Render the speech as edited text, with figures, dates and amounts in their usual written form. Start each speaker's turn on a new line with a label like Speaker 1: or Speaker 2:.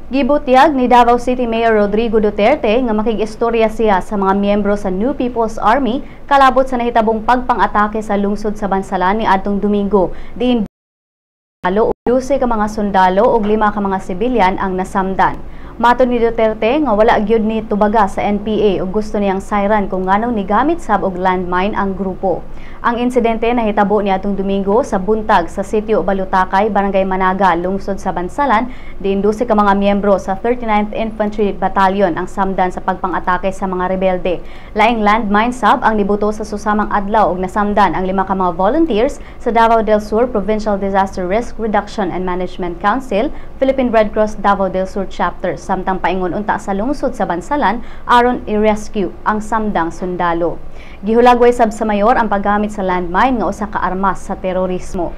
Speaker 1: Gibutyag ni Davao City Mayor Rodrigo Duterte nga makig-istorya siya sa mga miyembro sa New People's Army kalabot sa nahitabong pagpang-atake sa lungsod sa Bansalan ni adtong Domingo. Diin 12 ka mga sundalo ug 5 ka mga sibilyan ang nasamdan. Matod ni Duterte nga wala gyud ni tubaga sa NPA ug gusto niyang sayran kung nganong nigamit sab og landmine ang grupo. Ang insidente nahitabo niadtong Domingo sa buntag sa sitio Balutakay, Barangay Managa, lungsod sa Bansalan, diin 12 ka mga miyembro sa 39th Infantry Battalion ang samdan sa pagpang-atake sa mga rebelde. Laing landmine sab ang nibuto sa susamang adlaw ug nasamdan ang 5 ka mga volunteers sa Davao del Sur Provincial Disaster Risk Reduction and Management Council, Philippine Red Cross Davao del Sur Chapter, samtang paingon unta sa lungsod sa Bansalan aron i-rescue ang samdang sundalo. Gihulagway sab sa mayor ang paggamit sa landmine nga usa ka armas sa terorismo.